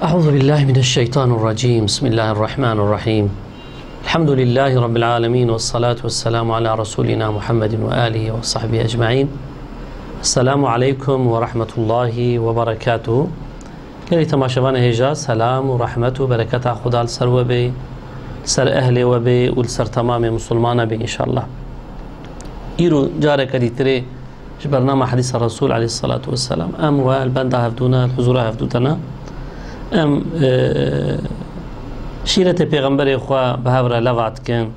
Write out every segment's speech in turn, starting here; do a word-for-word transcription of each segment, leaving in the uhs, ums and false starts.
أعوذ بالله من الشيطان الرجيم. بسم الله الرحمن الرحيم. الحمد لله رب العالمين، والصلاة والسلام على رسولنا محمد وآله وصحبه أجمعين. السلام عليكم ورحمة الله وبركاته. Gelî temaşevanê hêja, selam û rehmet û bereketa Xuda li ser we bê, li ser ehlê we bê û li ser temamê misilmana bê înşallah. Îro careke dîtirê ji bernama Hedîsa Resûl aleyhisselatu vesselam, em we li benda hevdû ne, li huzûra hevdû de ne. Em, e, şîretê pêxemberê xwe bi hev re leva dikin.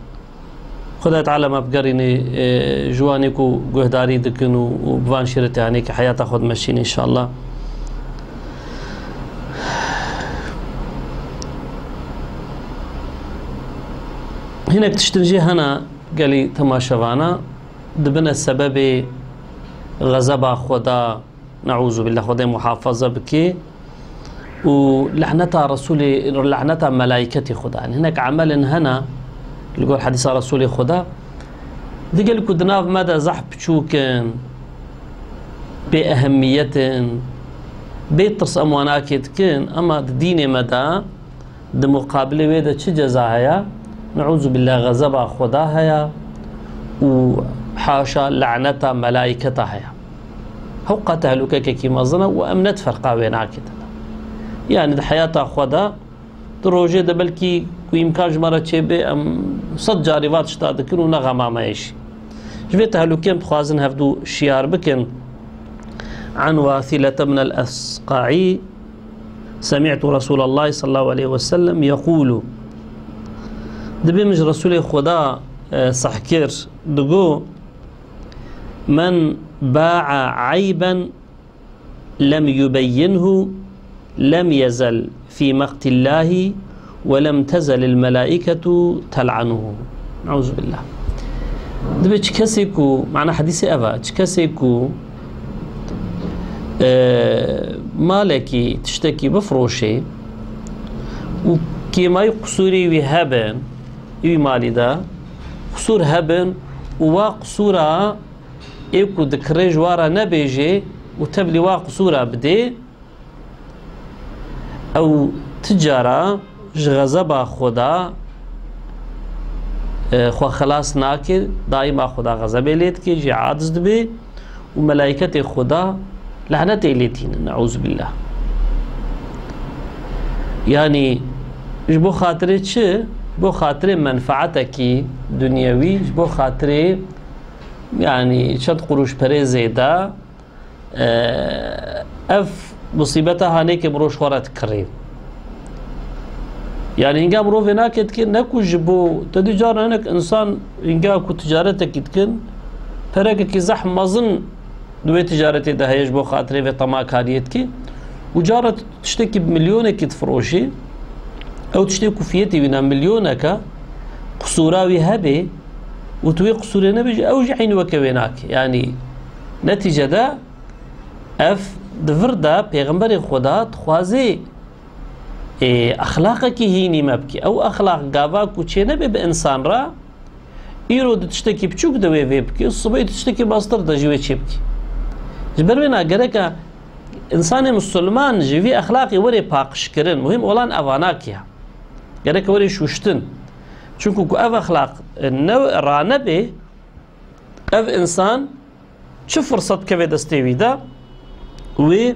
Xuda Teala me bigerîne, e, ji wanê ku guhdarî dikin û, û bi van şîretê hanê ki heyata xwe dimeşîne înşallah. Hinek tiştin jî hene gelî temaşevana dibine sebebê xezeba Xuda, neûzubillah, Xwedê muhafaza bike, û lehneta Resûlê, lehneta melaîketê Xuda. Yani hinek emelin hene li gor hedîsa Resûlê Xuda, digel ku di nav me de zehf piçûk in, bê ehemmiyet in, bê tirs em wan akê dikin, ema di dînê me de di muqabilê wê de çi ceza heye? Neûzubillah, xezeba Xuda heye û haşa laneta melaîketa heye. Hewqa tehlûkekekî mezin e û em ne di ferqa wê nakê de ne. Yani di heyata xwe de, di rojê de belkî ku îmkan ji me re çêbê, em sed carî va tişta dikin û ne xema me ye jî. Ji vê tehlûkê em dixwazin hevdû şiyar bikin. An Wasilete min el-Esqaî, سمعت رسول الله صلى الله عليه وسلم يقول، dibê min ji Resûlê Xuda, e, seh kir, digo: من باع عيبا لم يبينه لم يزل في مقت الله ولم تزل الملائكة تلعنه. Neûzubillah. Dibê çi kesê ku, mana hedîsê ev e, çi kesê ku, e, malekî, tiştekî bifiroşê û kêmayî qusûrê wî hebin, wî malî de qusûr hebin û wa qusûra ê ku dikirê ji wa re nebêjê û tevlî wa qisûra bidê, ew ti cara ji xezeba Xuda, e, xwe xelas nake, daîma Xuda xezebê lê dike, jê aciz dibe û melaîketê Xuda lehnetê lê tînin, neûzubillah. Yanî ji bo xatirê çi? Ji bo xatirê menfeetekî dunyewî, ji bo xatirê, yanî çend qurûş perê zêde, e, ev musîbeta hanê ke mirov ji xwe re dikirê. Yanî hinga mirov vê nake dike, ne ku ji bo, te dî carna hinek însan hinga ku ticaretekî dikin, perekekî zehf mezin di wê ticaretê de heye, ji bo xatirê vê temakariyê dike. Û cara tiştekî bi milyonekî difiroşî, ew tiştê ku fiyetê wî ne milyoneke, qisûra wî hebê û tu wê qisûrê nebêjî, ew jî eynî weke wê nake. Yanî netîcede ev di vir de Pêxemberê Xweda dixwazê, ê, exlaqekî hînî me bike. Ew exlaq gava ku çênebe bi însan re, îro di tiştekî biçûk de wê vê bike, sibê di tiştekî mestir de jî wê çê bike. Ji ber wê na gereke însanê misilman ji vî exlaqê were paqijkirin. Muhîm olan evanakî ye. Gereke were şûştin. Çunku ku ev exlaq, e, ne, ranebe, ev însan çi firset keve destê wî de, wê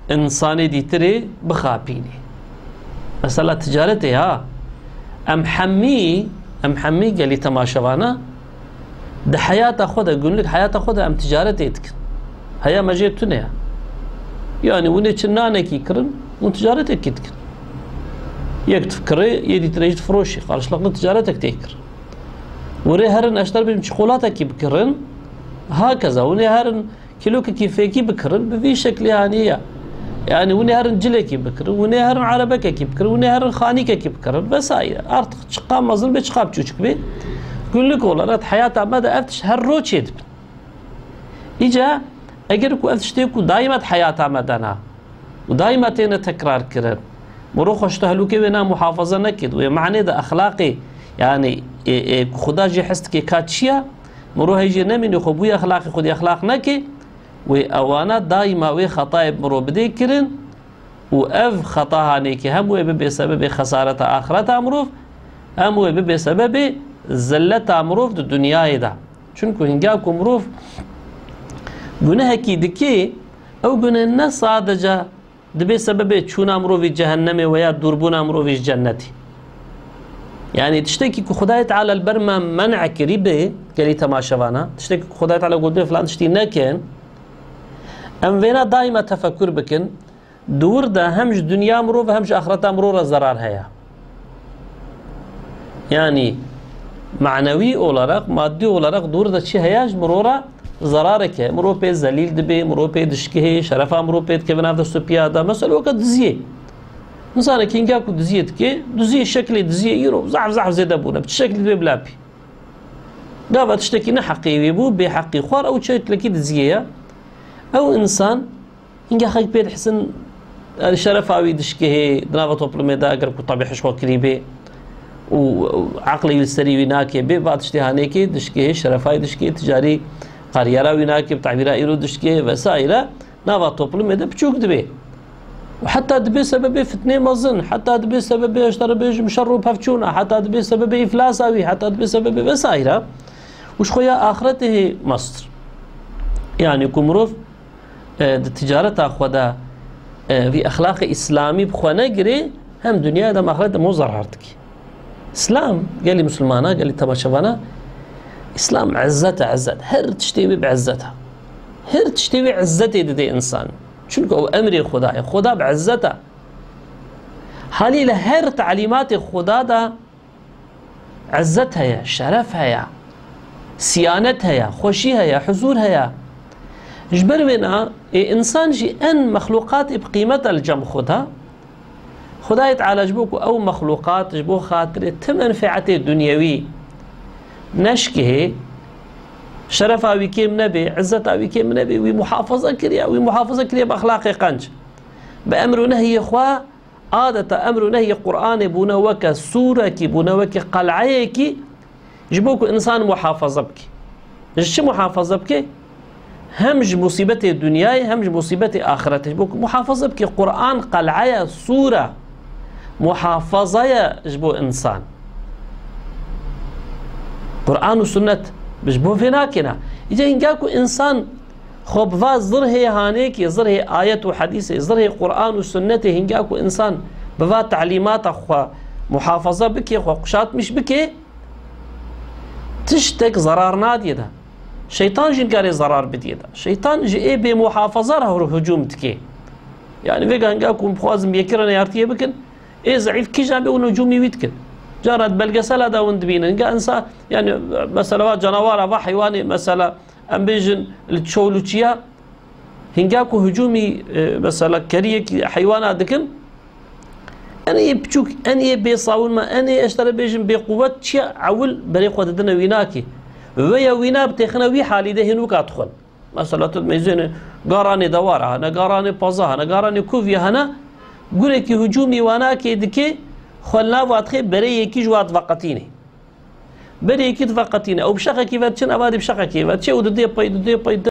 însanê dîtirê bixapînê. Mesela ticaretê ha. Em hemî, em hemî gelî temaşevana di heyata xwe de, günlük heyata xwe de em ticaretê dikin. Heya me jê tune ye. Yani hûn ê çi nanekî kirin, hûn ticaretekî dikin. Yek dikirê, yê dîtirê jî difiroşî. Karşılıklı ticaretek tê kirin. Hûn ê herin, eşter bêjim, çikolatekî bikirin. Hakeza, hûn ê herin, kîlokekî fêkî bikirin, bi vî şeklê hanî ye. Yani hûn ê herin cilekî bikirin, hûn ê herin erebekekî bikirin, hûn ê herin xanîkekî bikirin vesaire. Artık çiqa mezin bê, çiqa biçûçik bê. Günlük olarak heyata me de ev tişt her roj çêdibin. Îca eger ku ev tiştê ku daîma di heyata me de ne û daîma têne tekrar kirin, mirov xwe ji tehlûkê wê na muhafaza nekir, wê manê de exlaqê, yani, ê, ê, ku Xuda jê hez dike ka çi ye, mirov heyjê nemîne xwe bûye exlaqê xwedî exlaq neke, wê ewana daîma wê xetayê bi mirov bidê kirin Û ev xeta hanê ki hem wê bibe sebebê xesareta axireta mirov, hem wê bibe sebebê zilleta mirov di dinyayê de. Çunku hinga ku mirov gunehekî dike, ew guneh ne sadece dibe sebebê çûna mirovî cehennemê we ya dûrbûna mirovî ji cennetê. Yanî tiştekî ku Xwedayê Teala li ber me men'e kirî be, gelî temaşevana, tiştekî ku Xwedayê Teala gotibe filan tiştî nekin, em vêna daîma tefekur bikin, di wir de hem ji dinya mirov hem ji axireta mirov re zerar heye. Yanî manewî olarak, maddî olarak di wir de çi heye ji mirov re zerarek e. Mirov pê zelîl dibe, mirov pê dişkihê, şerefa mirov pê dikeve nav dest û piya de. Mesela weke diziyê. Însanekî hinga ku diziyê dike, diziyê şeklê diziyê îro zehf zehf zêde bûne. Bi çi şeklî dibe bila pî. Gava tiştekî ne heqê wî bû, bê heqî xwar, ew çeklekî diziyê ye. Ew însan hinga xelk pê dihisin, yanî şerefa wî dişkihê di nava toplumê de eger ku tabî hişwa kirî bê û, û eqlê wî li serî wî nake bê, va tiştê hanê kê dişkihê, şerefa wî dişkihê, ticarî kariyera wî nake, bi tabîra îro dişkihê vesaire, nava toplumê de piçûk dibe. Û heta dibe sebebê fitnê mezin, heta dibe sebebê, ez te re bêjim, şer û pevçûna, heta dibe sebebê îflasa wî, heta dibe sebebê vesaire. Û ji xwe ya axiretê hê mestir. Yanî ku mirov, e, di ticareta xwe de, e, vî exlaqê îslamî bi xwe negirê, hem dinyayê de hem axiretê de mirov zarar dike. Îslam, gelî misilmana, gelî temaşevana, Îslam izzet e, izzet. Her tiştê wê bi izzet e. Her tiştê wê izzetê dide însan. Çunku ew emrê Xweda ye. Xweda bi izzet e. Halîle her talîmatê Xweda de izzet heye, şeref heye, siyanet heye, xweşî heye, huzûr heye. Ji ber wêna ê însan jî en mexlûqatê bi qîmet e li cem Xweda. Xwedayê Teala ji bo ku ew mexlûqat ji bo xatirê ti menfeetê dunyewî neşkihê, şerefa wî kêm nebê, izzeta wî kêm nebê, wî muhafaza kiriye, wî muhafaza kiriye bi exlaqê qenc. Bi emr û nehyê xwe, adeta emr û nehyê Qur'anê bûne weke sûrekî, bûne weke qel'eyekî, ji bo ku însan muhafaza bike. Ji çi muhafaza bike? Hem ji musîbetê dinyayê, hem ji musîbetê axiretê. Ji bo ku muhafaza bike, Qur'an qel'e ye, sûre, muhafaza ye ji bo însan. Qur'an û sunnet ji bo vê nakêne. Îca hinga ku însan xwe bi va zirhê hanêkê, zirhê ayet û hedîsê, zirhê Qur'an û sunnetê, hinga ku însan bi va talîmata xwe muhafaza bike, xwe kuşatmiş bike, tiştek zerar nadiyê de. Şeytan jî nikare zerar bidiyê de. Şeytan ji ê bê muhafaza re hur-, hücum dike. Yani vêga hinga ku em bixwazin yekî re neyartiyê bikin, ê zeîf kîjan be hûn hücumî wî dikin. Cara di belgesela de hûn dibînin. Hinga insa, yani mesela va canawara, va heywanê mesela, em bêjin li çol û çiya, hinga ku hücumî, e, mesela keriyekî heywana dikin, en ê piçûk, en ê bêsawin me, en ê ez te re bêjim bêquwet çiya ewil berê xwe didine wînakê. Wê ya wîna bitêxine wî halî de hîn wika dixwin. Mesela tu meyzêne garanê dewara hene, garanê paza hene, garanê kuvye hene, gurekî hücumî wanakê dike, xwe li nav wa dixê, berê yekî ji wa diveqetînê. Berê yekî diveqetîne. Ew bi şexekî ve diçin, eva dî bi şexekî ve diçe û didê pey, didê pey,